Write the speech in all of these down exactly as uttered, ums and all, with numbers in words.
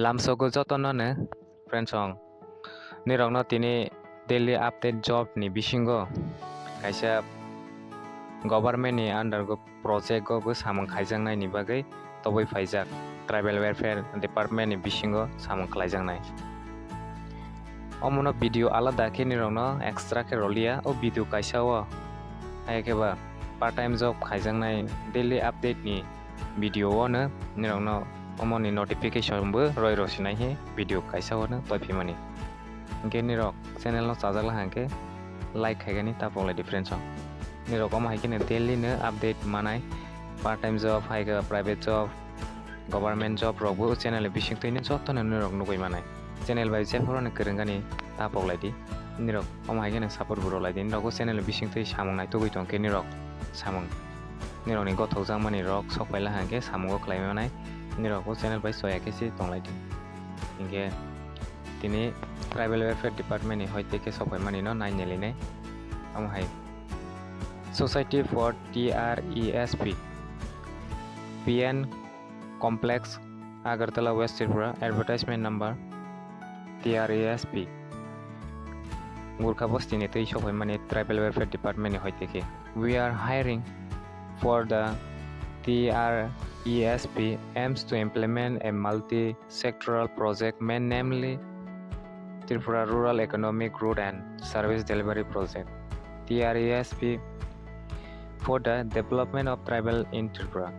Lamsogo jotono no, friends, ong nirokno tini daily update job ni bisingo kaisa government ni under go project go bo samung khaijaknai ni bagwi tobwi phaijak, tribal welfare department ni bisingo samung khlaijaknai. Omono video alada khe nirokno extra khe roliya, o video kaisa o hai khe ba part time job khaijaknai daily update ni video o no nirokno omoni notification bo roi rw sinai he video kaisa o no toi phimani. Hinkhe nirok channel no chajak la hangkhe like khaigani tapok lai di friends o. Nirok omo hai kheno daily no update manai, part time job hai khe private job, government job rok bo channel ni bising twi no joto no nirok nugwi manai. Channel bai jephuru no kwrwng gani tapok lai di. Nirok omo hai kheno support bo rw lai di. Nirok o channel ni bising twi samung naitugwi tong khe nirok samung nirok ni gothok jakmani rok sok pai la hangkhe samungo khlai manai. Nirok o channel bai soya khe se tong lai di. Hinkhe tini tribal welfare department ni hoi tei khe sok pai mani no nai neli nai. Omo hai Society for T R E S P, P N Complex, Agartala, West Tripura, advertisement number T R E S P, Gurkha bosti ni twi sok pai mani tribal welfare department ni hoi tei khe. We are hiring for the T R E S P aims to implement a multi-sectoral project, main namely Tripura Rural Economic Route and Service Delivery Project, T R E S P, for the development of tribal in Tripura.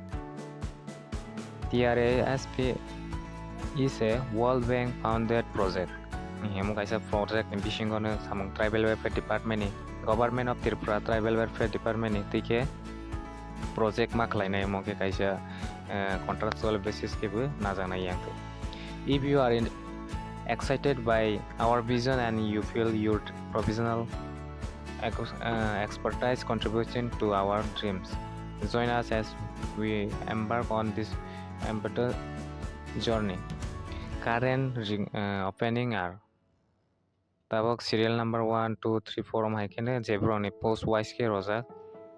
T R E S P is a World Bank funded project. Omo kaisa project ni bisingo no samung tribal welfare department ni, Government of Tripura tribal welfare department ni twi khe project ma khlainai, omo khe kaisa, eh, contractual basis khe bo najaknai yang khe. If you are in, excited by our vision and you feel your professional ex-, uh, expertise contributing to our dreams, join us as we embark on this ambitious journey. Current re-, uh, opening are tabok serial number one, two, three, four om hai kheno je borok ni post wise khe rojak.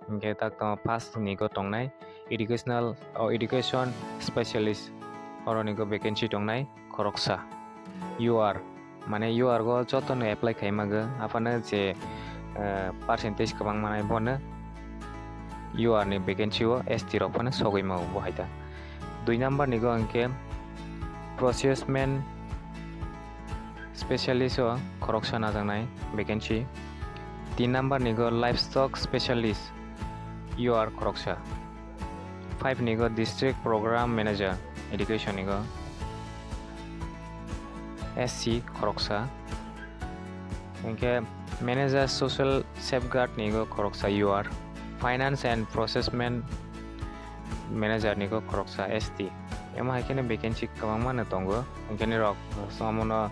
Hinkhe tak tamo first ni go tongnai educational, o education specialist, oro ni go vacancy tongnai khoroksa. U R, mane U R go joto no apply khai mago, aphano je, eh, percentage kwbang manai bono U R ni vacancy o S T rok phano sogwi mago bo hai ta. Dui number ni go hinkhe procurement specialist o khoroksa najaknai vacancy. Tin number ni go livestock specialist U R khoroksa. Five ni go district program manager education ni go S C khoroksa. Hinkhe manager social safeguard ni go khoroksa U R. Finance and procurement manager ni go khoroksa S T. Emo hai kheno vacancy kwbangma no tongo. Hinkhe nirok omono,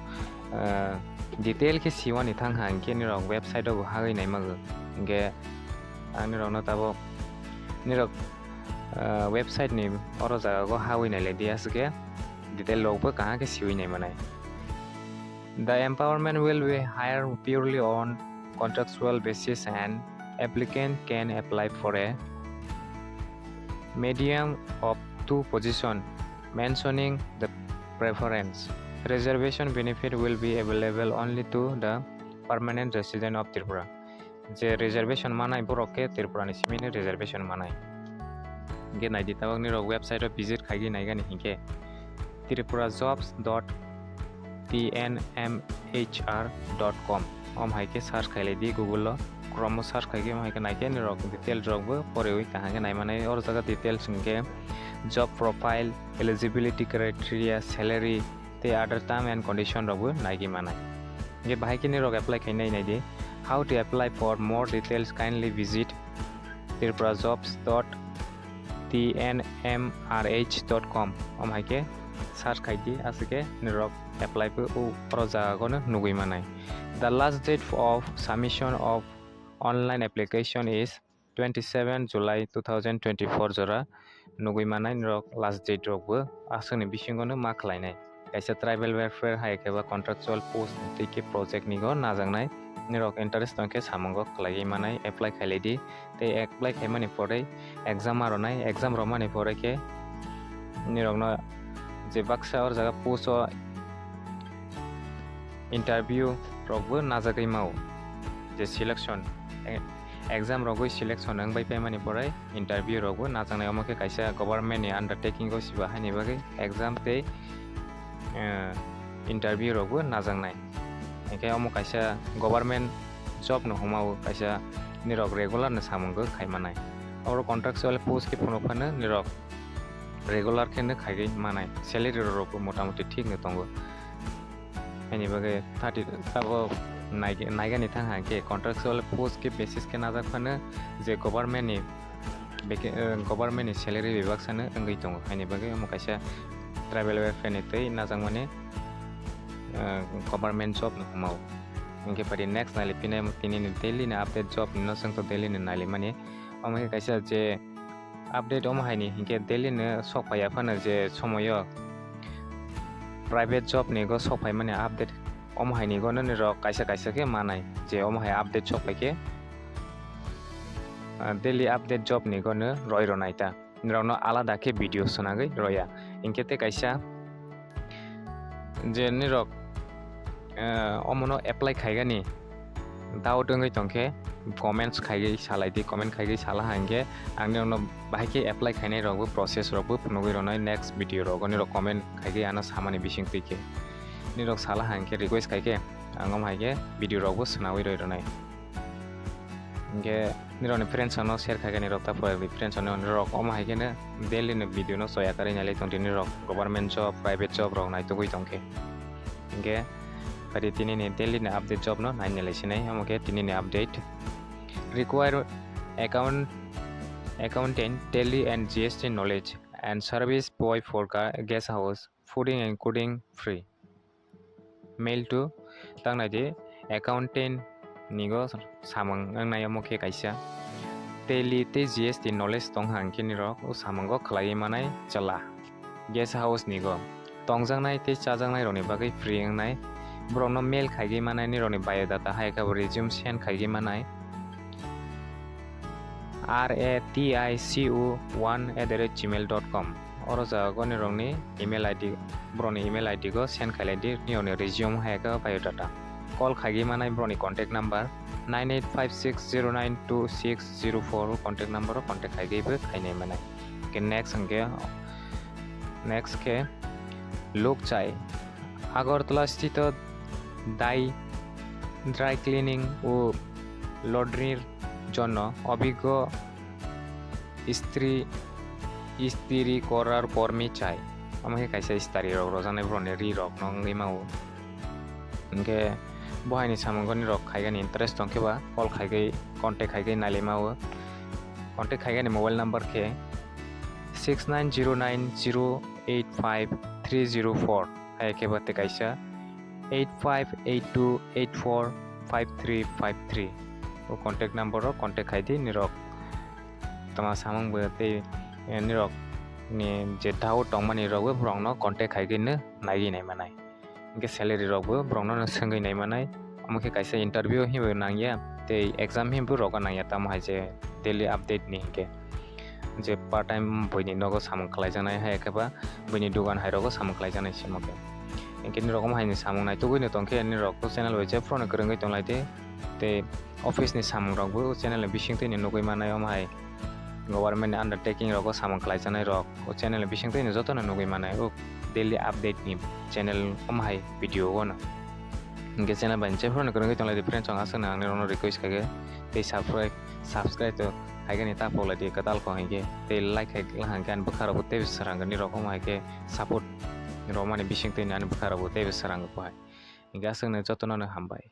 eh, detail khe siwani thang ha, hinkhe nirok website o bo hagwi nai mago. Hinkhe ang nirokno tabok nirok, eh, website ni oro jaga go hagwi nai lai di, aswk khe detail rok bo kaham khe siwi nai manai. The empowerment will be hired purely on contractual basis and applicant can apply for a median of two position, mentioning the preference. Reservation benefit will be available only to the permanent resident of Tripura. Je reservation manai borok khe Tripura ni simi ni reservation manai. Hinkhe nai di tabok nirok website o visit khaigwi naigani hinkhe tripura jobs dot T N M H R dot com. Om hai khe search khai lai di Google o, Chrome o search khai khe, om hai khe nai khe nirok detail rok bo poriwi kaham khe nai manai. Oro jaga details hinkhe job profile, eligibility criteria, salary tei other term and condition rok bo naigwi manai. Hinkhe bahai khe nirok apply khai nai nai di. How to apply? For more details, kindly visit tripura jobs dot T N M R H dot com. Om hai khe search khai di, aswk khe nirok apply bo o oro jaga no nugwi manai. The last date of submission of online application is twenty seven July two thousand twenty four jora nugwi manai nirok last date rok bo aswk ni bisingo no ma khlai nai. Kaisa tribal welfare hai khe ba contractual post tei khe project ni go najaknai. Nirok interest tong khe samungo khlaiwi manai, apply khai lai di. Tei apply khaimani pore exam ma rwnai, exam rwmani pore khe nirokno je baksa or jaga post o interview rokbo najagwi mao, je selection, e-, exam rogwi selection wngbai paimani pore interview rokbo najaknai, omo khe kaisa government ni undertaking o siba haini bagwi exam tei, eh, interview rokbo najaknai. Hinkhe omo kaisa government job no hwnmao, kaisa nirok regular ni samung khe khai manai. Oro contractual post khe phunuk phano nirok regular khe no khaigwi manai, salary rok bo motamoti thik no tongo. Haini bagwi thirty tabok nai-, naigani thang hang khe contractual post khe basis khe najak phano je government ni beke-, eh, government ni salary bebak sano wngwi tongo. Haini bagwi omo kaisa tribal welfare ni tei najakmani, eh, government job no hwnmao. Hinkhe pari next nailiphinai tini ni daily ni update job no chwng to daily ni nailimani. Omo khe kaisa je update omo haini hinkhe daily no sok phaiya phano je somoyo private job ni go sok phaimani update omo haini go nini rok kaisa kaisa khe manai je omo hai update sok phaikhe, ah, daily update job ni go no roi rw nai ta. Nirokno alada khe video swnagwi roya. Hinkhe tei kaisa je nirok, eh, omono apply khaigani doubt wngwi tongkhe comments khaigwi salai di, comment khaigwi sala ha hinkhe ang nirokno bahai khe apply khainai rokbo process rokbo phunugwi rwnai next video rogo nirok comment khaigwi ano samani bisingtwi khe nirok sala ha hinkhe request khaikhe ang omo hai khe video rokbo swnagwi roi rwnai. Hinkhe nirokni friends rokno share khaikhe nirok ta pore friends rokno nirok omo hai kheno daily ni video no soya karwi nailai tongdi nirok government job, private job rok naitugwi tongkhe. Hinkhe pari tini ni daily ni update job no nai nailai sinai, omo khe tini ni update. Require account, accountant, tally and G S T knowledge and service boy for ga-, guest house, fooding and cooking free. Mail to, tang nai di, accountant ni go samung wngnai omo khe kaisa. Tally tei G S T knowledge tong hang khe nirok o samung go khlaiwi manai chwla. Guest house ni go tongjaknai tei chajaknai rokni bagwi free wngnai. Borokno mail khaigwi manai nirokni biodata hai khe bo resume send khaigwi manai. R A T I C U one at the rate gmail dot com. Oro jaga go nirokni email I D, borokni email I D go send khailai di, nirokni resume hai khe biodata. Call khaigwi manai borokni contact number nine eight five six zero nine two six zero four, o contact number o contact khaigwi bo khainai manai. Khe next hwnkhe, next khe Lok Chai, Agartala sthito dai dry cleaning o laundry jonno obhiggo istri, istiri korar kormi chai. Omo khe kaisa istari rok rojaknai borokni ri rok no wngwi mao. Hinkhe bo haini samungo nirok khaigani interest tongkhe ba call khaigwi contact khaigwi nailai mao. Contact khaigani mobile number khe six nine zero nine zero eight five three zero four, hai khe ba tei kaisa eight five eight two eight four five three five three. O contact number o contact khai di nirok. Tama samung bo tei, eh, nirok ni je doubt tongmani rok bo borok no contact khai di no nai nai manai. Hinkhe salary rok bo borok no swngwi nai manai. Omo khe kaisa interview hinwi nangya tei exam hinwi bo rok nangya, tamo hai je daily update ni hinkhe. Je part time buini nogo samung khlaijaknai hai khe ba buini dugan hai rogo samung khlaijaknai se omo khe. Hinkhe nirok omo hai ni samung naitugwi no tongkhe nirok o channel bai jephru no kwrwngwi tonglai di. Tei office ni samung rok bo channel ni bisingtwi no nugwi manai omo hai. Government ni undertaking rogo samung khlaijaknai rok o channel ni bisingtwi no joto no nugwi manai o daily update ni channel omo hai video o no. Hinkhe channel bai jephru no kwrwngwi tonglai di friends, ang aswk no ang nirok no request khaikhe tei subscribe, subscribe to khaikhe ni ta pok lai di kwtal kho hinkhe tei like khai hwnkhe ani bwkha rok bo teibo srang nirok omo hai khe support rwmani bisingtwi ani bwkha rok bo teibo srang kho hai. Hinkhe aswk no joto no hambai.